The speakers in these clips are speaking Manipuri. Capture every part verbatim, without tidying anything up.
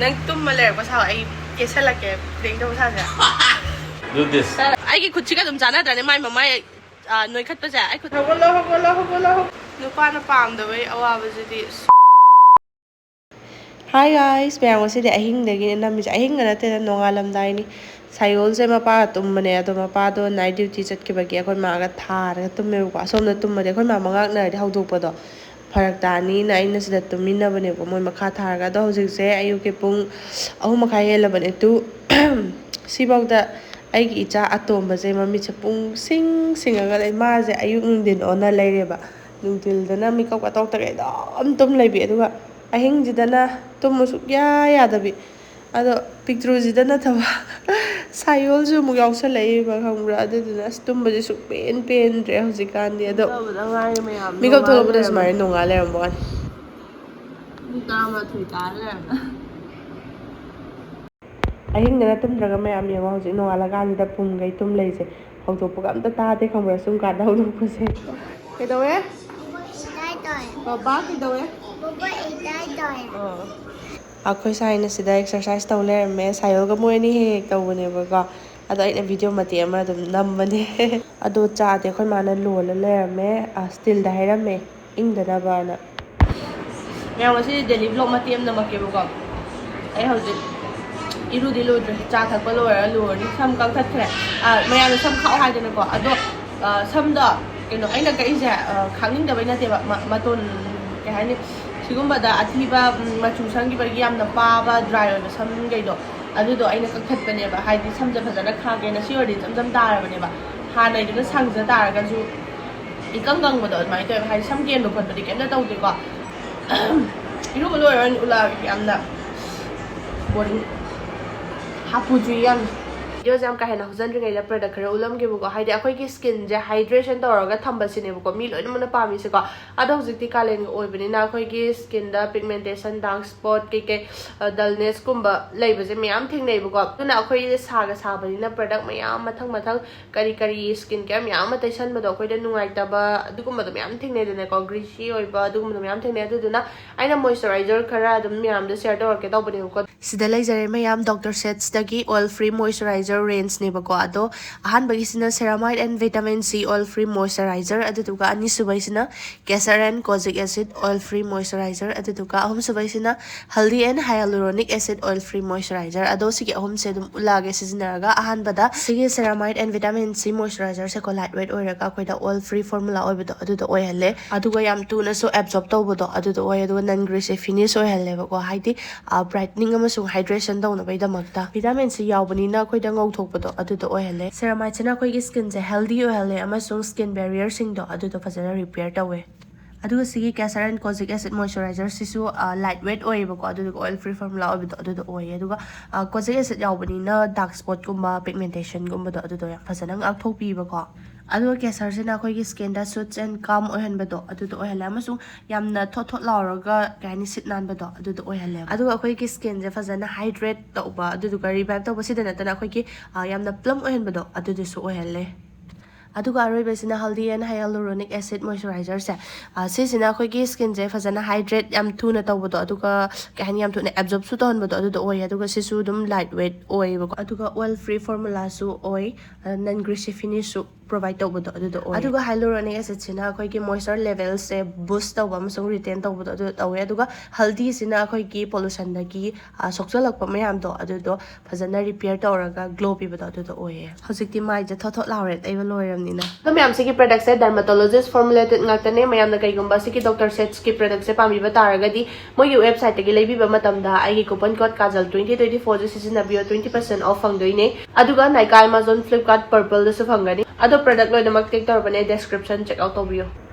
ꯅꯪ ꯇꯨꯝꯃ ꯂꯩꯔꯛꯄ ꯁꯥꯎ, ꯑꯩ ꯀꯦꯁꯜꯂꯛꯀꯦ꯫ ꯄ꯭ꯔꯦꯡ ꯇꯧꯕ ꯁꯥꯁꯦ꯫ Do this. ꯑꯩꯒꯤ ꯈꯨꯠꯁꯤꯒ ꯑꯗꯨꯝ ꯆꯥꯟꯅꯗ꯭ꯔꯅꯦ ꯃꯥꯏ ꯃꯃꯥꯏ, ꯑ, ꯅꯣꯏꯈꯠꯄꯁꯦ? ꯑꯩ ꯈꯨꯠ ꯍꯧꯒꯠꯂꯣ, ꯍꯧꯒꯠꯂꯣ, ꯍꯧꯒꯠꯂꯣ, ꯍꯧꯒꯠꯂꯣ꯫ ꯅꯨꯄꯥꯅ ꯄꯥꯝꯗꯕꯩ ꯑꯋꯥꯕꯁꯤꯗꯤ꯫ Hi guys, ꯃꯌꯥꯝ, ꯉꯁꯤꯗꯤ ꯑꯍꯤꯡꯗꯒꯤꯅꯦ ꯅꯝꯃꯤꯁꯦ꯫ ꯑꯍꯤꯡꯒ ꯅꯠꯇꯦꯗ, ꯅꯣꯡꯉꯥꯜꯂꯝꯗꯥꯏꯅꯤ꯫ ꯁꯥꯏꯌꯣꯜꯁꯦ ꯃꯄꯥꯒ ꯇꯨꯝꯕꯅꯦ, ꯑꯗꯣ ꯃꯄꯥꯗꯣ night duty ꯆꯠꯈꯤꯕꯒꯤ ꯑꯩꯈꯣꯏ ꯃꯥꯒ ꯊꯥꯔꯒ ꯇꯨꯝꯃꯦꯕꯀꯣ꯫ ꯑꯁꯣꯝꯗ ꯇꯨꯝꯃꯗꯤ ꯑꯩꯈꯣꯏ ꯃꯥ ꯃꯉꯥꯛꯅꯔꯗꯤ ꯍꯧꯗꯣꯛꯄꯗꯣ ꯐꯔꯛ ꯇꯥꯅꯤꯅ ꯑꯩꯅ ꯁꯤꯗ ꯇꯨꯝꯃꯤꯟꯅꯕꯅꯦꯕ, ꯃꯣꯏ ꯃꯈꯥ ꯊꯥꯔꯒ꯫ ꯑꯗꯣ ꯍꯧꯖꯤꯛꯁꯦ ꯑꯌꯨꯛꯀꯤ ꯄꯨꯡ ꯑꯍꯨꯝ ꯃꯈꯥꯏ ꯍꯦꯜꯂꯕꯅꯦ꯫ ꯇꯨ ꯁꯤꯐꯥꯎꯗ ꯑꯩꯒꯤ ꯏꯆꯥ ꯑꯇꯣꯝꯕꯁꯦ ꯃꯃꯤꯠꯁꯦ ꯄꯨꯡ ꯁꯤꯡ ꯁꯤꯡꯉꯒ ꯂꯩ꯫ ꯃꯥꯁꯦ ꯑꯌꯨꯛ ꯅꯨꯡꯊꯤꯟ ꯑꯣꯟꯅ ꯂꯩꯔꯦꯕ꯫ ꯅꯨꯡꯊꯤꯜꯗꯅ ꯃꯤꯀꯞꯀ ꯊꯣꯛꯇꯈꯩ ꯑꯗꯨꯝ ꯇꯨꯝ ꯂꯩꯕꯤ, ꯑꯗꯨꯒ ꯑꯍꯤꯡꯁꯤꯗꯅ ꯇꯨꯝꯕ ꯁꯨꯛꯌꯥ ꯌꯥꯗꯕꯤ꯫ ꯑꯗꯣ ꯄꯤꯛꯇ꯭ꯔꯨꯁꯤꯗ ꯅꯠꯇꯕ ꯁꯥꯏꯌꯣꯜꯁꯨ ꯑꯃꯨꯛ ꯌꯥꯎꯁꯜꯂꯛꯏꯕ, ꯈꯪꯕ꯭ꯔꯥ? ꯑꯗꯨꯗꯨꯅ ꯑꯁ, ꯇꯨꯝꯕꯁꯦ ꯁꯨꯛꯄꯦꯟ ꯄꯦꯟꯗ꯭ꯔꯦ ꯍꯧꯖꯤꯛꯀꯥꯟꯗꯤ꯫ ꯑꯗꯣ ꯇꯧꯕꯗ ꯉꯥꯏꯔꯤ ꯃꯌꯥꯝ ꯃꯤꯀꯞ ꯅꯣꯡꯉꯥꯜ ꯊꯣꯛꯂꯛꯄꯗ ꯂꯩꯔꯝꯃꯦ꯫ ꯁꯨꯃꯥꯏꯅ ꯅꯣꯡꯉꯥꯜ ꯂꯩꯔꯝꯕ ꯋꯥꯅꯤ꯫ ꯄꯨꯡ ꯇꯔꯥꯃꯥꯊꯣꯏ ꯇꯥꯔ ꯂꯩꯔꯝꯃꯦ꯫ ꯑꯍꯤꯡꯗꯅ ꯇꯨꯝꯗ꯭ꯔꯒ ꯃꯌꯥꯝ ꯌꯦꯡꯉꯣ, ꯍꯧꯖꯤꯛ ꯅꯣꯡꯉꯥꯜꯂꯀꯥꯟꯁꯤꯗ ꯄꯨꯝꯈꯩ ꯇꯨꯝ ꯂꯩꯁꯦ꯫ ꯍꯧꯗꯣꯛꯄꯒ ꯑꯝꯇ ꯇꯥꯗꯦ, ꯈꯪꯕ꯭ꯔꯥ? ꯁꯨꯝ ꯀꯥꯟꯗ ꯍꯧꯗꯣꯛꯄꯁꯦ꯫ ꯀꯩꯗꯧꯋꯦ? ꯕꯕꯥ ꯀꯩꯗꯧꯋꯦ? ꯑꯩꯈꯣꯏ ꯁꯥꯏꯅ ꯁꯤꯗ exercise ꯇꯧ ꯂꯩꯔꯝꯃꯦ꯫ ꯁꯥꯏꯌꯣꯜꯒ ꯃꯣꯏ ꯑꯅꯤ ꯍꯦꯛ ꯍꯦꯛ ꯇꯧꯕꯅꯦꯕꯀꯣ꯫ ꯑꯗꯣ ꯑꯩꯅ video ꯃꯇꯦꯛ ꯑꯃ ꯑꯗꯨꯝ ꯅꯝꯕꯅꯦ꯫ ꯑꯗꯣ ꯆꯥꯗꯤ ꯑꯩꯈꯣꯏ ꯃꯥꯅ ꯂꯣꯜꯂ ꯂꯩꯔꯝꯃꯦ, ꯑ, ꯁ꯭ꯇꯤꯜꯗ ꯍꯩꯔꯝꯃꯦ, ꯏꯪꯗꯅꯕꯅ꯫ ꯃꯌꯥꯝ, ꯉꯁꯤꯗꯤ daily vlog ꯃꯇꯦꯛ ꯑꯃ ꯅꯝꯃꯛꯀꯦꯕꯀꯣ꯫ ꯑꯩ ꯍꯧꯖꯤꯛ ꯏꯔꯨꯗꯤ ꯂꯨꯗ꯭ꯔꯤ, ꯆꯥ ꯊꯛꯄ ꯂꯣꯏꯔ ꯂꯨꯔꯅꯤ꯫ ꯁꯝ ꯀꯛꯊꯠꯈ꯭ꯔꯦ꯫ ꯑ, ꯃꯌꯥꯝꯅ ꯁꯝ ꯈꯥꯛꯑꯣ ꯍꯥꯏꯗꯅꯀꯣ꯫ ꯑꯗꯣ, ꯑ, ꯁꯝꯗꯣ ꯀꯩꯅꯣ, ꯑꯩꯅ ꯀꯛꯏꯁꯦ, ꯑ, ꯈꯥꯛꯅꯤꯡꯗꯕꯩ ꯅꯠꯇꯦꯕ꯫ ꯃ-, ꯃꯇꯣꯟ, ꯀꯩ ꯍꯥꯏꯅꯤ, ꯁꯤꯒꯨꯝꯕꯗ ꯑꯊꯤꯕ, ꯎꯝ, ꯃꯆꯨ ꯁꯪꯈꯤꯕꯒꯤ ꯌꯥꯝꯅ ꯄꯥꯕ dry ꯑꯣꯏꯕ ꯁꯝꯈꯩꯗꯣ, ꯑꯗꯨꯗꯣ ꯑꯩꯅ ꯀꯛꯊꯠꯄꯅꯦꯕ꯫ ꯍꯥꯏꯗꯤ ꯁꯝꯁꯦ ꯐꯖꯅ ꯈꯥꯛꯀꯦꯅ꯫ ꯁꯤ ꯑꯣꯏꯔꯗꯤ ꯏꯆꯝ ꯆꯝ ꯇꯥꯔꯕꯅꯦꯕ꯫ ꯍꯥꯟꯅꯩꯗꯨꯅ ꯁꯪꯖ ꯇꯥꯔꯒꯁꯨ ꯏꯀꯪ ꯀꯪꯕꯗꯣ ꯑꯗꯨꯃꯥꯏꯅ ꯇꯧꯋꯦꯕ꯫ ꯍꯥꯏꯗꯤ ꯁꯝ ꯀꯦꯟꯕ ꯈꯣꯠꯄꯗꯤ ꯀꯩꯝꯇ ꯇꯧꯗꯦꯀꯣ꯫ ꯏꯔꯨꯕ ꯂꯣꯏꯔ ꯑꯣꯏꯅ ꯎꯠꯂꯛꯑꯒꯦ꯫ ꯌꯥꯝꯅ boring, ꯍꯥꯄꯨ ꯆꯨꯏ ꯌꯥꯝꯅ꯫ ꯚꯤꯗꯤꯑꯣꯁꯦ ꯌꯥꯝ ꯀꯥ ꯍꯦꯟꯅ ꯍꯧꯖꯤꯟꯗ꯭ꯔꯤꯉꯩꯗ ꯄ꯭ꯔꯗꯛ ꯈꯔ ꯎꯠꯂꯝꯒꯦꯕꯀꯣ꯫ ꯍꯥꯏꯗꯤ ꯑꯩꯈꯣꯏꯒꯤ ꯁ꯭ꯀꯤꯟꯁꯦ ꯍꯥꯏꯗ꯭ꯔꯦꯁꯟ ꯇꯧꯔꯒ ꯊꯝꯕꯁꯤꯅꯦꯕꯀꯣ ꯃꯤ ꯂꯣꯏꯅꯃꯛꯅ ꯄꯥꯝꯃꯤꯁꯦꯀꯣ꯫ ꯑꯗꯣ ꯍꯧꯖꯤꯛꯇꯤ ꯀꯥꯂꯦꯟꯒ ꯑꯣꯏꯕꯅꯤꯅ ꯑꯩꯈꯣꯏꯒꯤ ꯁ꯭ꯀꯤꯟꯗ ꯄꯤꯒꯃꯦꯟꯇꯦꯁꯟ, ꯗꯥꯔꯛ ꯁ꯭ꯄꯣꯠ, ꯀꯩꯀꯩ ꯗꯜꯅꯦꯁꯀꯨꯝꯕ ꯂꯩꯕꯁꯦ ꯃꯌꯥꯝ ꯊꯦꯡꯅꯩꯕꯀꯣ꯫ ꯑꯗꯨꯅ ꯑꯩꯈꯣꯏꯁꯦ ꯁꯥꯒ ꯁꯥꯕꯅꯤꯅ ꯄ꯭ꯔꯗꯛ ꯃꯌꯥꯝ ꯃꯊꯪ ꯃꯊꯪ ꯀꯔꯤ ꯀꯔꯤ ꯁ꯭ꯀꯤꯟ ꯀꯦꯌꯔ ꯃꯌꯥꯝ ꯑꯃ ꯇꯩꯁꯟꯕꯗꯣ ꯑꯩꯈꯣꯏꯗ ꯅꯨꯡꯉꯥꯏꯇꯕ ꯑꯗꯨꯒꯨꯝꯕꯗꯣ ꯃꯌꯥꯝ ꯊꯦꯡꯅꯩꯗꯅꯀꯣ, ꯒ꯭ꯔꯤꯁꯤ ꯑꯣꯏꯕ ꯑꯗꯨꯒꯨꯝꯕꯗꯣ ꯃꯌꯥꯝ ꯊꯦꯡꯅꯩ꯫ ꯑꯗꯨꯗꯨꯅ ꯑꯩꯅ ꯃꯣꯏꯆꯔꯥꯏꯖꯔ ꯈꯔ ꯑꯗꯨꯝ ꯃꯌꯥꯝꯗ ꯁꯤꯌꯔ ꯇꯧꯔꯛꯀꯦ ꯇꯧꯕꯅꯦꯕꯀꯣ꯫ ꯁꯤꯗ ꯂꯩꯖꯔꯦ ꯃꯌꯥꯝ, ꯗꯣꯛꯇꯔ ꯁꯦꯠꯁꯇꯒꯤ ꯑꯣꯏꯜ ꯐ꯭ꯔꯤ ꯃꯣꯏꯆꯔꯥꯏꯖꯔ ꯔꯦꯟꯖꯅꯦꯕꯀꯣ꯫ ꯑꯗꯣ ꯑꯍꯥꯟꯕꯒꯤꯁꯤꯅ ceramide and vitamin C oil free moisturizer, ꯑꯗꯨꯗꯨꯒ ꯑꯅꯤꯁꯨꯕꯩꯁꯤꯅ castor and kojic acid oil free moisturizer, ꯑꯗꯨꯗꯨꯒ ꯑꯍꯨꯝꯁꯨꯕꯩꯁꯤꯅ healthy and hyaluronic acid oil free moisturizer꯫ ꯑꯗꯣ ꯁꯤꯒꯤ ꯑꯍꯨꯝꯁꯦ ꯑꯗꯨꯝ ꯎꯠꯂꯛꯑꯒꯦ ꯁꯤꯖꯤꯟꯅꯔꯒ꯫ ꯑꯍꯥꯟꯕꯗ ꯁꯤꯒꯤ ceramide and vitamin C moisturizer ꯁꯦꯀꯣ ꯂꯥꯏꯠ ꯋꯦꯠ ꯑꯣꯏꯔꯒ ꯑꯩꯈꯣꯏꯗ ꯑꯣꯏꯜ ꯐ꯭ꯔꯤ ꯐꯣꯔꯃꯨꯂꯥ ꯑꯣꯏꯕꯗꯣ ꯑꯗꯨꯗꯣ ꯑꯣꯏꯍꯜꯂꯦ꯫ ꯑꯗꯨꯒ ꯌꯥꯝ ꯊꯨꯅꯁꯨ ꯑꯦꯕꯖꯣꯔꯕ ꯇꯧꯕꯗꯣ ꯑꯗꯨꯗꯣ ꯑꯣꯏ꯫ ꯑꯗꯨꯒ ꯅꯟ ꯒ꯭ꯔꯤꯁꯤ ꯐꯤꯅꯤꯁ ꯑꯣꯏꯍꯜꯂꯦꯕꯀꯣ, ꯍꯥꯏꯗꯤ ꯕ꯭ꯔꯥꯏꯠꯅꯤꯡ ꯑꯃꯁꯨꯡ ꯍꯥꯏꯗ꯭ꯔꯦꯁꯟ ꯇꯧꯅꯕꯒꯤꯗꯃꯛꯇ꯫ ꯚꯤꯇꯥꯃꯤꯟ ꯁꯤ ꯌꯥꯎꯕꯅꯤꯅ ꯑꯩꯈꯣꯏꯗ ꯉꯧꯊꯣꯛꯄꯗꯣ ꯑꯗꯨꯗꯣ ꯑꯣꯏꯍꯜꯂꯦ꯫ ꯁꯦꯔꯥꯃꯥꯏꯠꯁꯤꯅ ꯑꯩꯈꯣꯏꯒꯤ ꯁ꯭ꯀꯤꯟꯁꯦ ꯍꯦꯜꯗꯤ ꯑꯣꯏꯍꯜꯂꯦ ꯑꯃꯁꯨꯡ ꯁ꯭ꯀꯤꯟ ꯕꯦꯔꯤꯌꯔꯁꯤꯡꯗꯣ ꯑꯗꯨꯗꯣ ꯐꯖꯅ ꯔꯤꯄꯤꯌꯔ ꯇꯧꯋꯦ꯫ ꯑꯗꯨꯒ ꯁꯤꯒꯤ castor and kojic acid moisturizer ꯁꯤꯁꯨ ꯂꯥꯏꯠ ꯋꯦꯠ ꯑꯣꯏꯌꯦꯕꯀꯣ, ꯑꯗꯨꯗꯨꯒ ꯑꯣꯏꯜ ꯐ꯭ꯔꯤ ꯐꯣꯔꯃꯨꯂꯥ ꯑꯣꯏꯕꯗꯣ ꯑꯗꯨꯗꯣ ꯑꯣꯏꯌꯦ꯫ ꯑꯗꯨꯒ ꯀꯣꯖꯤꯛ ꯑꯦꯁꯤꯠ ꯌꯥꯎꯕꯅꯤꯅ ꯗꯥꯔꯛ ꯁ꯭ꯄꯣꯠꯀꯨꯝꯕ ꯄꯤꯒꯃꯦꯟꯇꯦꯁꯟꯒꯨꯝꯕꯗꯣ ꯑꯗꯨꯗꯣ ꯌꯥꯝ ꯐꯖꯅ ꯉꯥꯛꯊꯣꯛꯄꯤꯕꯀꯣ꯫ ꯑꯗꯨꯒ ꯀꯦꯁꯔꯁꯤꯅ ꯑꯩꯈꯣꯏꯒꯤ ꯁ꯭ꯀꯤꯟꯗ ꯁꯨꯠꯁ ꯑꯦꯟ ꯀꯥꯝ ꯑꯣꯏꯍꯟꯕꯗꯣ ꯑꯗꯨꯗꯣ ꯑꯣꯏꯍꯜꯂꯦ, ꯑꯃꯁꯨꯡ ꯌꯥꯝꯅ ꯊꯣꯠ ꯊꯣꯠ ꯂꯥꯎꯔꯒ ꯀꯩ ꯍꯥꯏꯅꯤ, ꯁꯤꯠ ꯅꯥꯟꯕꯗꯣ ꯑꯗꯨꯗꯣ ꯑꯣꯏꯍꯜꯂꯦꯕ꯫ ꯑꯗꯨꯒ ꯑꯩꯈꯣꯏꯒꯤ ꯁ꯭ꯀꯤꯟꯁꯦ ꯐꯖꯅ ꯍꯥꯏꯗ꯭ꯔꯦꯠ ꯇꯧꯕ, ꯑꯗꯨꯗꯨꯒ ꯔꯤꯚꯥꯏꯞ ꯇꯧꯕ, ꯁꯤꯗ ꯅꯠꯇꯅ ꯑꯩꯈꯣꯏꯒꯤ ꯑ, ꯌꯥꯝꯅ ꯄ꯭ꯂꯝ ꯑꯣꯏꯍꯟꯕꯗꯣ ꯑꯗꯨꯗꯨꯁꯨ ꯑꯣꯏꯍꯜꯂꯦ꯫ ꯑꯗꯨꯒ ꯑꯔꯣꯏꯕꯁꯤꯅ healthy and hyaluronic acid moisturizer ꯁꯦ꯫ ꯑ, ꯁꯤꯁꯤꯅ ꯑꯩꯈꯣꯏꯒꯤ ꯁ꯭ꯀꯤꯟꯁꯦ ꯐꯖꯅ ꯍꯥꯏꯗ꯭ꯔꯦꯠ ꯌꯥꯝ ꯊꯨꯅ ꯇꯧꯕꯗꯣ, ꯑꯗꯨꯒ ꯀꯩ ꯍꯥꯏꯅꯤ, ꯌꯥꯝ ꯊꯨꯅ ꯑꯦꯕꯖꯣꯔꯕꯁꯨ ꯇꯧꯍꯟꯕꯗꯣ ꯑꯗꯨꯗꯣ ꯑꯣꯏꯌꯦ꯫ ꯑꯗꯨꯒ ꯁꯤꯁꯨ ꯑꯗꯨꯝ ꯂꯥꯏꯠ ꯋꯦꯠ ꯑꯣꯏꯌꯦꯕꯀꯣ, ꯑꯗꯨꯒ ꯑꯣꯏꯜ ꯐ꯭ꯔꯤ ꯐꯣꯔꯃꯨꯂꯥꯁꯨ ꯑꯣꯏ, ꯅꯟ ꯒ꯭ꯔꯤꯁꯤ ꯐꯤꯅꯤꯁꯁꯨ ꯄ꯭ꯔꯣꯚꯥꯏꯗ ꯇꯧꯕꯗꯣ ꯑꯗꯨꯗꯣ ꯑꯣꯏ꯫ ꯑꯗꯨꯒ ꯍꯥꯏꯂꯨꯔꯣꯅꯤꯛ ꯑꯦꯁꯤꯠꯁꯤꯅ ꯑꯩꯈꯣꯏꯒꯤ ꯃꯣꯏꯆꯔ ꯂꯦꯚꯦꯜꯁꯦ ꯕꯨꯁ ꯇꯧꯕ ꯑꯃꯁꯨꯡ ꯔꯤꯇꯦꯟ ꯇꯧꯕꯗꯣ ꯑꯗꯨ ꯇꯧꯋꯦ꯫ ꯑꯗꯨꯒ ꯍꯜꯗꯤꯁꯤꯅ ꯑꯩꯈꯣꯏꯒꯤ ꯄꯣꯂꯨꯁꯟꯗꯒꯤ, ꯑ, ꯁꯣꯛꯆꯜꯂꯛꯄ ꯃꯌꯥꯝꯗꯣ ꯑꯗꯨꯗꯣ ꯐꯖꯅ ꯔꯤꯄꯤꯌꯔ ꯇꯧꯔꯒ ꯒ꯭ꯂꯣ ꯄꯤꯕꯗꯣ ꯑꯗꯨꯗꯣ ꯑꯣꯏꯌꯦ꯫ ꯍꯧꯖꯤꯛꯇꯤ ꯃꯥꯏꯁꯦ ꯊꯣꯠ ꯊꯣꯠ ꯂꯥꯎꯔꯦ ꯇꯩꯕ ꯂꯣꯏꯔꯕꯅꯤꯅ꯫ ꯑꯗꯣ ꯃꯌꯥꯝ, ꯁꯤꯒꯤ ꯄ꯭ꯔꯗꯛꯁꯦ ꯗꯔꯃꯥꯇꯣꯂꯣꯖꯤꯁ ꯐꯣꯔꯃꯨꯂꯦꯇꯦꯗ ꯉꯥꯛꯇꯅꯦ꯫ ꯃꯌꯥꯝꯅ ꯀꯩꯒꯨꯝꯕ ꯁꯤꯒꯤ ꯗꯣꯛꯇꯔ ꯁꯦꯠꯁꯀꯤ ꯄ꯭ꯔꯗꯛꯁꯦ ꯄꯥꯝꯕꯤꯕ ꯇꯥꯔꯒꯗꯤ ꯃꯣꯏꯒꯤ ꯋꯦꯕꯁꯥꯏꯠꯇꯒꯤ ꯂꯩꯕꯤꯕ ꯃꯇꯝꯗ ꯑꯩꯒꯤ coupon code Kajal twenty twenty four ꯁꯦ ꯁꯤꯖꯤꯟꯅꯕꯤꯌꯣ, twenty percent off ꯐꯪꯗꯣꯏꯅꯦ꯫ ꯑꯗꯨꯒ Nykaa, Amazon, Flipkart, Purple ꯗꯁꯨ ꯐꯪꯒꯅꯤ꯫ ꯑꯗꯣ ꯄ꯭ꯔꯗꯛ ꯂꯣꯏꯅꯃꯛ ꯇꯦꯛ ꯇꯧꯔꯕꯅꯦ, ꯗꯦꯁꯀ꯭ꯔꯤꯞꯁꯟ ꯆꯦꯛ ꯑꯥꯎꯠ ꯇꯧꯕꯤꯌꯨ꯫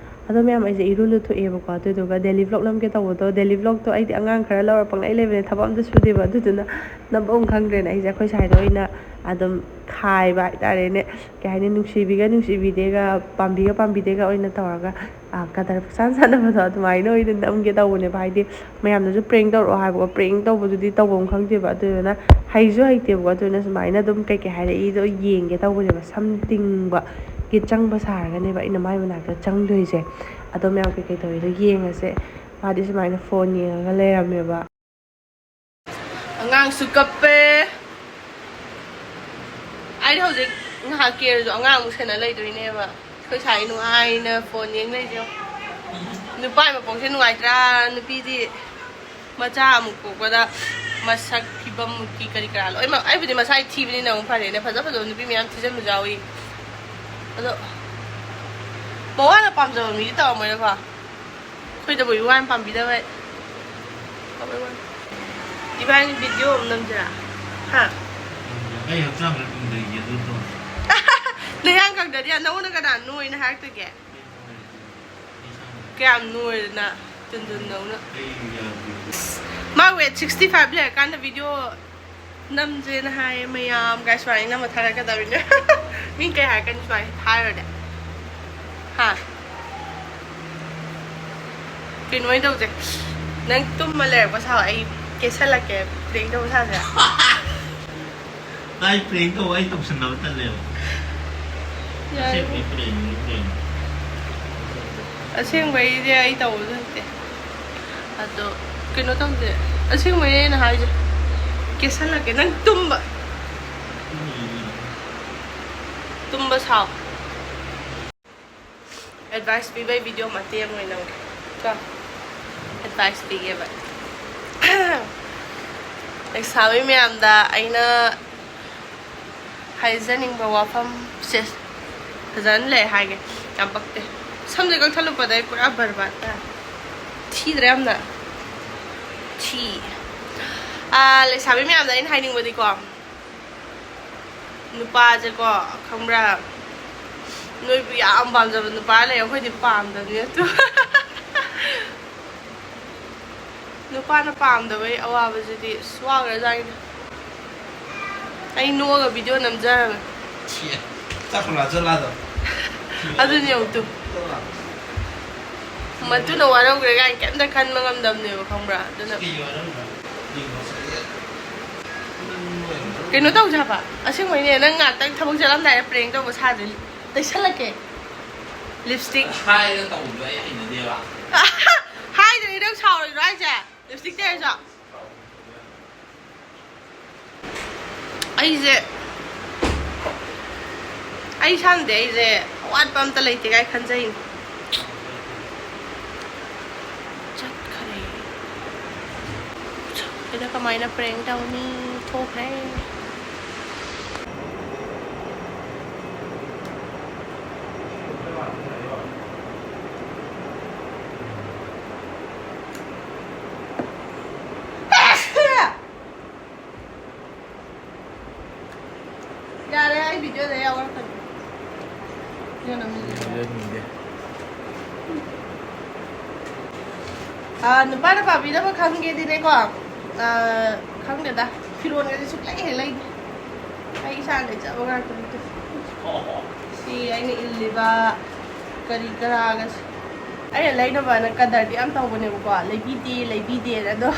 ꯑꯗꯣ ꯃꯌꯥꯝ, ꯑꯩꯁꯦ ꯏꯔꯨ ꯂꯨꯊꯣꯛꯑꯦꯕꯀꯣ꯫ ꯑꯗꯨꯗꯨꯒ ꯗꯦꯂꯤ ꯕ꯭ꯂꯣꯛ ꯅꯝꯒꯦ ꯇꯧꯕꯗꯣ, ꯗꯦꯂꯤ ꯕ꯭ꯂꯣꯛꯇꯣ ꯑꯩꯗꯤ ꯑꯉꯥꯡ ꯈꯔ ꯂꯧꯔ ꯄꯪꯂꯩ ꯂꯩꯕꯅꯦ, ꯊꯕꯛ ꯑꯝꯇ ꯁꯨꯗꯦꯕ꯫ ꯑꯗꯨꯗꯨꯅ ꯅꯝꯕ ꯑꯃꯨꯛ ꯈꯪꯗ꯭ꯔꯦꯅ ꯑꯩꯁꯦ ꯑꯩꯈꯣꯏ ꯁꯥꯏꯗ ꯑꯣꯏꯅ ꯑꯗꯨꯝ ꯈꯥꯏꯕ ꯍꯥꯏꯇꯥꯔꯦꯅꯦ꯫ ꯀꯩ ꯍꯥꯏꯅꯤ, ꯅꯨꯡꯁꯤꯕꯤꯒ ꯅꯨꯡꯁꯤꯕꯤꯗꯦꯒ, ꯄꯥꯝꯕꯤꯒ ꯄꯥꯝꯕꯤꯗꯦꯒ ꯑꯣꯏꯅ ꯇꯧꯔꯒ, ꯑ, ꯀꯗꯔ ꯄꯪꯁꯥꯟ ꯁꯥꯟꯅꯕꯗꯣ ꯑꯗꯨꯃꯥꯏꯅ ꯑꯣꯏꯅ ꯅꯝꯒꯦ ꯇꯧꯕꯅꯦꯕ꯫ ꯍꯥꯏꯗꯤ ꯃꯌꯥꯝꯅꯁꯨ ꯄ꯭ꯔꯦꯡ ꯇꯧꯔꯛꯑꯣ ꯍꯥꯏꯕꯀꯣ꯫ ꯄ꯭ꯔꯦꯡ ꯇꯧꯕꯗꯨꯗꯤ ꯇꯧꯐꯝ ꯈꯪꯗꯦꯕ꯫ ꯑꯗꯨꯗꯨꯅ ꯍꯩꯁꯨ ꯍꯩꯇꯦꯕꯀꯣ꯫ ꯑꯗꯨꯅ ꯁꯨꯃꯥꯏꯅ ꯑꯗꯨꯝ ꯀꯩꯀꯩ ꯍꯥꯏꯔꯛꯏꯗꯣ ꯌꯦꯡꯒꯦ ꯇꯧꯕꯅꯦꯕ꯫ ꯁꯝ ꯇꯤꯡꯕꯒꯤ ꯆꯪꯕ ꯁꯥꯔꯒꯅꯦꯕ ꯑꯩꯅ ꯃꯥꯏ ꯃꯅꯥꯛꯇ ꯆꯪꯗꯣꯏꯁꯦ꯫ ꯑꯗꯣ ꯃꯌꯥꯝ ꯀꯩꯀꯩ ꯇꯧꯔꯤꯗꯣ ꯌꯦꯡꯉꯁꯦ꯫ ꯃꯥꯗꯤ ꯁꯨꯃꯥꯏꯅ ꯐꯣꯟ ꯌꯦꯡꯉꯒ ꯂꯩꯔꯝꯃꯦꯕ꯫ ꯑꯉꯥꯡꯁꯨ ꯀꯞꯄꯦ꯫ ꯑꯩꯗꯤ ꯍꯧꯖꯤꯛ ꯉꯥꯏꯍꯥꯛ ꯀꯦꯔꯁꯨ ꯑꯉꯥꯡ ꯑꯃꯨꯛ ꯁꯦꯟꯅ ꯂꯩꯗꯣꯏꯅꯦꯕ꯫ ꯑꯩꯈꯣꯏ ꯁꯥꯏ ꯅꯨꯡꯉꯥꯏꯅ ꯐꯣꯟ ꯌꯦꯡ ꯂꯩꯁꯦ꯫ ꯅꯨꯄꯥꯒꯤ ꯃꯄꯣꯛꯁꯦ ꯅꯨꯡꯉꯥꯏꯇ꯭ꯔꯥ? ꯅꯨꯄꯤꯗꯤ ꯃꯆꯥ ꯑꯃꯨꯛ ꯄꯣꯛꯄꯗ ꯃꯁꯛ ꯐꯤꯕꯝ ꯃꯨꯛꯀꯤ ꯀꯔꯤ ꯀꯔꯥ ꯂꯣꯏꯅꯃꯛ꯫ ꯑꯩꯕꯨꯗꯤ ꯃꯁꯥꯒꯤ ꯊꯤꯕꯅꯤꯅ ꯑꯃꯨꯛ ꯐꯔꯦꯅꯦ, ꯐꯖ ꯐꯖꯕ ꯅꯨꯄꯤ ꯃꯌꯥꯝ ꯊꯤꯖꯤꯟꯕꯁꯨ ꯌꯥꯎꯏ꯫ ꯑꯗꯣ ꯃꯋꯥꯅ ꯄꯥꯝꯖꯕ ꯃꯤꯗꯤ ꯇꯧꯔꯝꯃꯣꯏꯅꯀꯣ꯫ ꯑꯩꯈꯣꯏꯗꯕꯨ ꯏꯋꯥꯅ ꯄꯥꯝꯕꯤꯗꯕ꯫ ꯏꯕꯥꯅꯤ ꯚꯤꯗꯤꯑꯣ ꯑꯃ ꯅꯝꯁꯤꯔꯥ? ꯍꯥ? ꯑꯩ ꯍꯛꯆꯥꯡ ꯈꯔ ꯀꯪꯗꯩꯒꯦ ꯑꯗꯨ ꯇꯧꯔꯣ꯫ ꯅꯌꯥꯡ ꯀꯪꯗꯗꯤ ꯅꯉꯣꯟꯗ ꯀꯅꯥ ꯅꯣꯏꯅ ꯍꯥꯏꯔꯛꯇꯒꯦ? ꯀꯌꯥꯝ ꯅꯣꯏꯔꯦ ꯅꯪ? ꯇꯨꯟꯗꯨꯟꯗꯧꯅ꯫ ꯑꯩ ꯌꯥꯗꯦ꯫ ꯃꯥ ꯋꯦꯠ ꯁꯤꯛꯁꯇꯤ ꯐꯥꯏꯚ ꯂꯩꯔꯀꯥꯟꯗ ꯚꯤꯗꯤꯑꯣ ꯅꯝꯁꯦꯅ ꯍꯥꯏꯌꯦ ꯃꯌꯥꯝ꯫ ꯒꯥꯏ ꯁꯨꯃꯥꯏꯅ ꯅꯝꯃ ꯊꯥꯔꯛꯀꯗꯕꯅꯤꯅ꯫ ꯃꯤ ꯀꯩ ꯍꯥꯏꯔꯛꯀꯅꯤ ꯁꯨꯃꯥꯏꯅ ꯍꯥꯏꯔꯨꯔꯗꯤ? ꯍꯥ? ꯀꯩꯅꯣ ꯑꯣꯏꯅ ꯇꯧꯁꯦ꯫ ꯅꯪ ꯇꯨꯝꯃ ꯂꯩꯔꯛꯄ ꯁꯥꯎ, ꯑꯩ ꯀꯦꯁꯜꯂꯛꯀꯦ꯫ ꯄ꯭ꯔꯦꯡ ꯇꯧꯕ ꯁꯥꯁꯦ꯫ ꯇꯥꯏ, ꯄ꯭ꯔꯦꯡ ꯇꯧꯕ ꯑꯩ ꯇꯧꯁꯟꯅꯕ ꯇꯜꯂꯦꯕ꯫ ꯌꯥꯏ꯫ ꯑꯁꯦꯡꯕꯩ ꯄ꯭ꯔꯦꯡꯅꯤ, ꯄ꯭ꯔꯦꯡ꯫ ꯑꯁꯦꯡꯕꯩꯗꯤ ꯑꯩ ꯇꯧꯕꯁꯨ ꯅꯠꯇꯦ꯫ ꯑꯗꯣ ꯀꯩꯅꯣ ꯇꯧꯁꯦ꯫ ꯑꯁꯦꯡꯕꯩꯅꯦ ꯑꯩꯅ ꯍꯥꯏꯁꯦ꯫ ꯀꯦꯁꯜꯂꯛꯀꯦ꯫ ꯅꯪ ꯇꯨꯝꯕ꯫ ꯇꯨꯝꯕ ꯁꯥꯎ꯫ ꯑꯦꯗꯚꯥꯏꯁ ꯄꯤꯕꯩ ꯚꯤꯗꯤꯑꯣ ꯃꯇꯦꯛ ꯑꯃ ꯑꯣꯏꯅ ꯅꯝꯒꯦ ꯀꯣ꯫ ꯑꯦꯗꯚꯥꯏꯁ ꯄꯤꯒꯦꯕ꯫ ꯂꯩꯁꯥꯕꯤ ꯃꯌꯥꯝꯗ ꯑꯩꯅ ꯍꯥꯏꯖꯅꯤꯡꯕ ꯋꯥꯐꯝꯁꯦ ꯐꯖꯅ ꯂꯩ ꯍꯥꯏꯒꯦ꯫ ꯌꯥꯝ ꯄꯛꯇꯦ꯫ ꯁꯝꯁꯦ ꯀꯛꯊꯠꯂꯨꯕꯗ ꯑꯩ ꯄꯨꯔꯥ ꯕꯔꯕꯥꯠ ꯇꯥꯔꯦ꯫ ꯊꯤꯗ꯭ꯔꯥ ꯌꯥꯝꯅ? ꯊꯤ꯫ ꯑꯥ, ꯂꯩꯁꯥꯕꯤ ꯃꯌꯥꯝꯗ ꯑꯩꯅ ꯍꯥꯏꯅꯤꯡꯕꯗꯤꯀꯣ, ꯅꯨꯄꯥꯁꯦꯀꯣ, ꯈꯪꯕ꯭ꯔꯥ, ꯅꯣꯏꯕꯨ ꯌꯥꯝ ꯄꯥꯝꯖꯕ ꯅꯨꯄꯥ ꯂꯩ, ꯑꯩꯈꯣꯏꯗꯤ ꯄꯥꯝꯗꯕꯅꯤ ꯑꯗꯨ꯫ ꯅꯨꯄꯥꯅ ꯄꯥꯝꯗꯕꯩ ꯑꯋꯥꯕꯁꯤꯗꯤ ꯑꯁ ꯋꯥꯈ꯭ꯔꯖꯥꯠꯅꯤꯗ꯫ ꯑꯩ ꯅꯣꯛꯑꯒ ꯚꯤꯗꯤꯑꯣ ꯅꯝꯖꯔꯒ꯫ ꯆꯥꯛ ꯈꯔ ꯆꯠꯂꯥꯗꯣ꯫ ꯑꯗꯨꯅꯦ ꯑꯃꯨꯛꯇꯨ꯫ ꯃꯗꯨꯅ ꯋꯥꯔꯧꯈ꯭ꯔꯦ ꯀꯥꯏꯅ ꯀꯩꯝꯇ ꯈꯟꯕ ꯉꯝꯗꯕꯅꯦꯕ, ꯈꯪꯕ꯭ꯔꯥ? ꯑꯗꯨꯅ ꯀꯩꯅꯣ ꯇꯧꯁꯦ ꯍꯥꯏꯕ, ꯑꯁꯦꯡꯕꯩꯅꯦ, ꯅꯪ ꯉꯥꯛꯇꯪ ꯊꯕꯛ ꯆꯠꯂꯝꯗꯥꯏꯗ ꯄ꯭ꯔꯦꯡ ꯇꯧꯕ ꯁꯥꯁꯦ꯫ ꯇꯩꯁꯜꯂꯛꯀꯦ ꯂꯤꯞꯁꯇꯤꯛ꯫ ꯍꯥꯏꯔꯒ ꯇꯧꯕꯗꯣ ꯑꯩ ꯍꯩꯅꯗꯦꯕ꯫ ꯍꯥꯏꯗ꯭ꯔꯗꯤ ꯅꯪ ꯁꯥꯎꯔꯣꯏꯗ꯭ꯔꯣ ꯍꯥꯏꯁꯦ? ꯂꯤꯞꯁꯇꯤꯛ ꯇꯩꯔꯁꯨ꯫ ꯑꯩꯁꯦ ꯑꯩ ꯏꯁꯥꯅꯗꯤ ꯑꯩꯁꯦ ꯑꯋꯥꯠꯄ ꯑꯝꯇ ꯂꯩꯇꯦ ꯀꯥꯏ ꯈꯟꯖꯩꯅꯦ꯫ ꯆꯠꯈ꯭ꯔꯦ꯫ ꯁꯤꯗ ꯀꯃꯥꯏꯅ ꯄ꯭ꯔꯦꯡ ꯇꯧꯅꯤ? ꯊꯣꯛꯈ꯭ꯔꯦ꯫ ꯌꯥꯔꯦ, ꯑꯩ ꯚꯤꯗꯤꯑꯣꯗ ꯌꯥꯎꯔꯛꯀꯅꯤ꯫ ꯚꯤꯗꯤꯑꯣ ꯅꯝꯃꯤꯁꯦ꯫ ꯑꯥ, ꯅꯨꯄꯥꯅ ꯄꯥꯝꯕꯤꯅꯕ ꯈꯪꯒꯦꯗꯤꯅꯦꯀꯣ, ꯑꯥ, ꯈꯪꯗꯦꯗ, ꯐꯤꯔꯣꯟꯒꯁꯦ ꯁꯨꯛꯂꯩ ꯍꯦꯛ ꯂꯩꯗꯦ꯫ ꯑꯩ ꯏꯁꯥꯅ ꯂꯩꯖꯕ ꯉꯥꯛꯇꯅꯤ꯫ ꯁꯤ ꯑꯩꯅ ꯏꯜꯂꯤꯕ ꯀꯔꯤ ꯀꯔꯥꯒꯁꯦ ꯑꯩꯅ ꯂꯩꯅꯕꯅ ꯀꯗꯔꯗꯤ ꯌꯥꯝ ꯇꯧꯕꯅꯦꯕꯀꯣ, ꯂꯩꯕꯤꯗꯦ ꯂꯩꯕꯤꯗꯦꯅ, ꯑꯗꯣ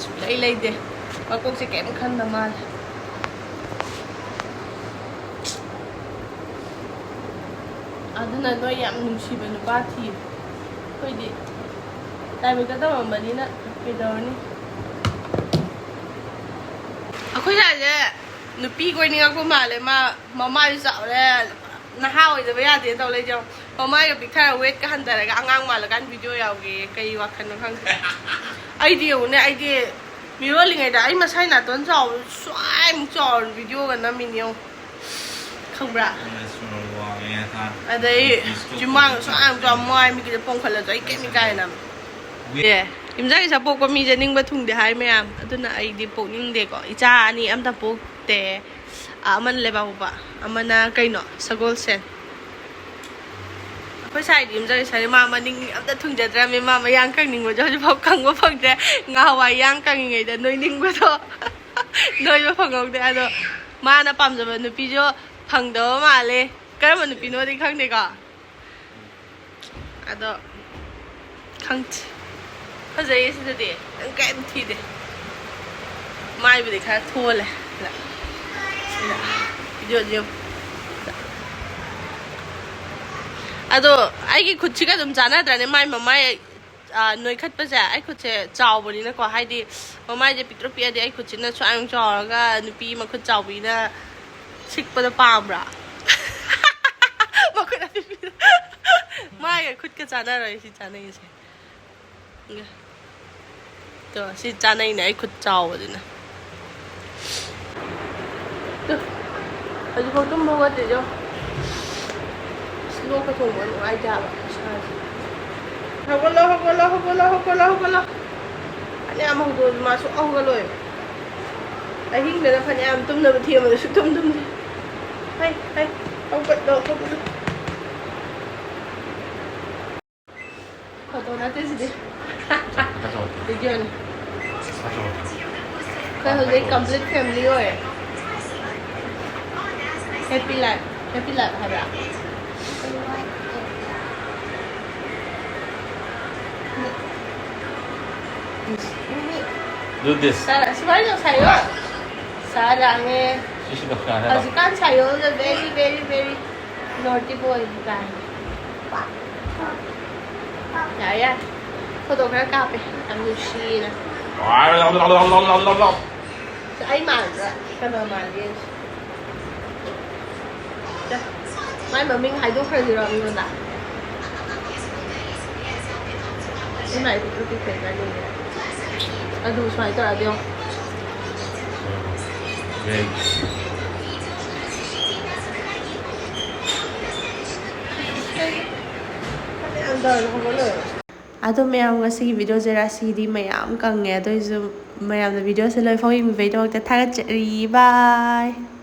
ꯁꯨꯛꯂꯩ ꯂꯩꯗꯦ꯫ ꯃꯀꯣꯛꯁꯦ ꯀꯩꯝ ꯈꯟꯗ ꯃꯥꯜꯂꯦ꯫ ꯑꯗꯨꯅ ꯅꯣꯏ ꯌꯥꯝ ꯅꯨꯡꯁꯤꯕ ꯅꯨꯄꯥ ꯊꯤꯌꯨ꯫ ꯑꯩꯈꯣꯏꯗꯤ ꯂꯥꯏꯕꯛꯇ ꯇꯝꯃꯝꯕꯅꯤꯅ ꯀꯩꯗꯧꯔꯅꯤ? ꯑꯩꯈꯣꯏ ꯁꯥꯏꯁꯦ ꯅꯨꯄꯤ ꯀꯣꯏꯅꯤꯡꯉꯛꯄ ꯃꯥꯜꯂꯦ꯫ ꯃꯥ ꯃꯃꯥꯏꯁꯨ ꯆꯥꯎꯔꯦ, ꯅꯍꯥ ꯑꯣꯏꯗꯕ ꯌꯥꯗꯦ ꯇꯧ ꯂꯩꯖꯦ꯫ ꯃꯃꯥꯏꯒ ꯄꯤꯛꯊꯔ ꯋꯦꯠꯀ ꯍꯟꯊꯔꯒ ꯑꯉꯥꯡ ꯃꯥꯜꯂꯀꯥꯟ ꯚꯤꯗꯤꯑꯣ ꯌꯥꯎꯒꯦ꯫ ꯀꯩ ꯋꯥꯈꯜꯅꯣ ꯈꯪꯗꯦ꯫ ꯑꯩꯗꯤ ꯌꯦꯡꯉꯨꯅꯦ, ꯑꯩꯗꯤ ꯃꯤꯔꯣꯜꯂꯤꯉꯩꯗ ꯑꯩ ꯃꯁꯥꯏ ꯅꯥꯇꯣꯟ ꯆꯥꯎꯕ ꯁ꯭ꯋꯥꯏꯃꯨꯛ ꯆꯥꯎꯔ ꯚꯤꯗꯤꯑꯣꯒ ꯅꯝꯃꯤꯅꯦ ꯌꯦꯡꯉꯨ꯫ ꯈꯪꯕ꯭ꯔꯥ? ꯑꯗꯩ ꯆꯤꯝꯕꯥꯡ ꯁ꯭ꯋꯥꯏꯃꯨꯛ ꯆꯥꯎꯔ ꯃꯥꯏ ꯃꯤꯠꯀꯤꯗ ꯄꯣꯝꯈꯠꯂꯁꯨ ꯑꯩ ꯀꯩꯝ ꯏꯀꯥꯏꯅ꯫ ꯑꯦ, ꯌꯨꯝꯖꯥꯒꯤꯁꯥ ꯄꯣꯛꯄ ꯃꯤꯁꯦ ꯅꯤꯡꯕ ꯊꯨꯡꯗꯦ ꯍꯥꯏ ꯃꯌꯥꯝ꯫ ꯑꯗꯨꯅ ꯑꯩꯗꯤ ꯄꯣꯛꯅꯤꯡꯗꯦꯀꯣ꯫ ꯏꯆꯥ ꯑꯅꯤ ꯑꯝꯇ ꯄꯣꯛ ꯇꯦ꯫ ꯑꯃꯅ ꯂꯩꯕꯥꯛꯄꯣꯛꯄ, ꯑꯃꯅ ꯀꯩꯅꯣ, ꯁꯒꯣꯜꯁꯦꯟ꯫ ꯑꯩꯈꯣꯏ ꯁꯥꯏꯗꯤ ꯌꯨꯝꯖꯀꯩꯁ ꯁꯥꯏꯗꯤ ꯃꯥ ꯃꯅꯤꯡ ꯑꯝꯇ ꯊꯨꯡꯖꯗ꯭ꯔꯃꯤ꯫ ꯃꯥ ꯃꯌꯥꯡ ꯀꯪꯅꯤꯡꯕꯁꯦ ꯍꯧꯖꯤꯛꯐꯥꯎ ꯀꯪꯕ ꯐꯪꯗ꯭ꯔꯦ꯫ ꯉꯍꯥꯟꯋꯥꯏ ꯌꯥꯡ ꯀꯪꯉꯤꯉꯩꯗ ꯅꯣꯏꯅꯤꯡꯕꯗꯣ ꯅꯣꯏꯕ ꯐꯪꯍꯧꯗꯦ꯫ ꯑꯗꯣ ꯃꯥꯅ ꯄꯥꯝꯖꯕ ꯅꯨꯄꯤꯁꯨ ꯐꯪꯗꯕ ꯃꯥꯜꯂꯦ꯫ ꯀꯔꯝꯕ ꯅꯨꯄꯤꯅꯣꯗꯤ ꯈꯪꯗꯦꯀꯣ꯫ ꯑꯗꯣ ꯈꯪꯗꯦ꯫ ꯐꯖꯩꯌꯦ ꯁꯤꯗꯗꯤ꯫ ꯅꯪ ꯀꯔꯤꯝ ꯊꯤꯗꯦ꯫ ꯃꯥꯏꯕꯨꯗꯤ ꯈꯔ ꯊꯣꯜꯂꯦ꯫ ꯁꯤꯗ, ꯁꯤꯗ꯫ ꯚꯤꯗꯤꯑꯣꯁꯦ ꯌꯦꯡꯉꯨ꯫ ꯑꯗꯣ ꯑꯩꯒꯤ ꯈꯨꯠꯁꯤꯒ ꯑꯗꯨꯝ ꯆꯥꯟꯅꯗ꯭ꯔꯅꯦ? ꯃꯥꯏ ꯃꯃꯥꯏ, ꯑ, ꯅꯣꯏꯈꯠꯄꯁꯦ꯫ ꯑꯩ ꯈꯨꯠꯁꯦ ꯆꯥꯎꯕꯅꯤꯅꯀꯣ, ꯍꯥꯏꯗꯤ ꯃꯃꯥꯏꯁꯦ ꯄꯤꯛꯇ꯭ꯔꯨ ꯄꯤꯛꯑꯗꯤ ꯑꯩ ꯈꯨꯠꯁꯤꯅ ꯁꯨꯃꯥꯏꯅ ꯆꯥꯎꯔꯒ ꯅꯨꯄꯤ ꯃꯈꯨꯠ ꯆꯥꯎꯕꯤꯅ ꯁꯤꯛꯄꯗꯣ ꯄꯥꯝꯕ꯭ꯔꯥ? ꯃꯈꯨꯠ ꯑꯄꯤꯛꯄꯤꯗꯣ꯫ ꯃꯥꯏꯒ ꯈꯨꯠꯀ ꯆꯥꯟꯅꯔꯣꯏ ꯁꯤ ꯆꯥꯟꯅꯩꯁꯦ꯫ ꯇꯣ, ꯁꯤ ꯆꯥꯅꯩꯅꯦ, ꯑꯩ ꯈꯨꯠ ꯆꯥꯎꯕꯗꯨꯅ꯫ ꯇꯨ, ꯍꯧꯖꯤꯛꯐꯥꯎ ꯇꯨꯝꯕ ꯍꯧꯒꯠꯇ꯭ꯔꯤꯗꯣ꯫ ꯑꯁ, ꯂꯣꯛꯀ ꯊꯨꯡꯕ ꯅꯨꯡꯉꯥꯏꯇꯦ ꯍꯥꯏꯕ ꯏꯁꯥꯁꯦ꯫ ꯍꯧꯒꯠꯂꯣ, ꯍꯧꯒꯠꯂꯣ, ꯍꯧꯒꯠꯂꯣ, ꯍꯧꯒꯠꯂꯣ, ꯍꯧꯒꯠꯂꯣ꯫ ꯐꯅꯌꯥꯝ ꯍꯧꯗꯣꯛꯑꯁꯨ ꯃꯥ ꯁꯨꯛꯍꯧ ꯍꯧꯒꯠꯂꯣꯏꯕ꯫ ꯑꯍꯤꯡꯗꯅ ꯐꯅꯌꯥꯝ ꯇꯨꯝꯅꯕ ꯊꯦꯝꯕꯗ ꯁꯨꯛꯇꯨꯝ ꯇꯨꯝꯗꯦ꯫ ꯍꯩ, ꯍꯩ, ꯍꯧꯒꯠꯂꯣ, ꯍꯧꯒꯠꯂꯣ꯫ ꯐꯣꯇꯣ ꯅꯠꯇꯦ ꯁꯤꯗꯤ꯫ ꯚꯤꯗꯤꯑꯣꯅꯤ꯫ ꯑꯩꯈꯣꯏ ꯍꯧꯖꯤꯛ complete family ꯑꯣꯏꯔꯦ꯫ Happy life, happy life ꯍꯥꯏꯕ꯭ꯔꯥ? Do this. ꯁꯥ-, ꯁꯨꯃꯥꯏꯅ ꯇꯧ, ꯁꯥꯏꯌꯣ꯫ ꯁꯥꯔꯥꯡꯉꯦ꯫ ꯁꯤꯁꯤꯅ ꯀꯅꯥ ꯍꯥꯏꯕ? ꯍꯧꯖꯤꯛꯀꯥꯟ ꯁꯥꯏꯌꯣꯁꯦ very, very, very naughty boy ꯀꯥꯏ꯫ ꯌꯥꯔꯦ, ꯌꯥꯔꯦ꯫ ꯐꯣꯇꯣ ꯈꯔ ꯀꯥꯞꯄꯦ꯫ ꯌꯥꯝ ꯅꯨꯡꯁꯤꯅ꯫ ꯑꯩ ꯃꯥꯟꯕ꯭ꯔꯥ? ꯀꯅꯥ ꯃꯥꯟꯒꯦ? ꯃꯥꯏ ꯃꯃꯤꯡ ꯍꯥꯏꯗꯣꯛꯈ꯭ꯔꯁꯤꯔꯣ ꯃꯤꯉꯣꯟꯗ? ꯏꯃꯥ, ꯏꯕꯣꯛꯇꯣ ꯀꯩ ꯀꯩꯅꯣ? ꯑꯗꯨ ꯁꯨꯃꯥꯏꯅ ꯇꯧꯔꯗꯤ ꯌꯦꯡꯉꯣ꯫ ꯐꯅꯌꯥꯝ ꯇꯧꯔꯦ, ꯍꯧꯒꯠꯂꯣꯏꯕ꯫ ꯑꯗꯣ ꯃꯌꯥꯝ, ꯉꯁꯤꯒꯤ ꯚꯤꯗꯤꯑꯣꯁꯦ ꯔꯥꯁꯤꯗꯤ ꯃꯌꯥꯝ ꯀꯪꯉꯦ꯫ ꯑꯗꯨꯏꯁꯨ ꯃꯌꯥꯝꯅ videoꯁꯦ ꯂꯣꯏꯐꯥꯎ ꯌꯦꯡꯕꯤꯕꯩꯗꯃꯛꯇ ꯊꯥꯒꯠꯆꯔꯤ꯫ Bye꯫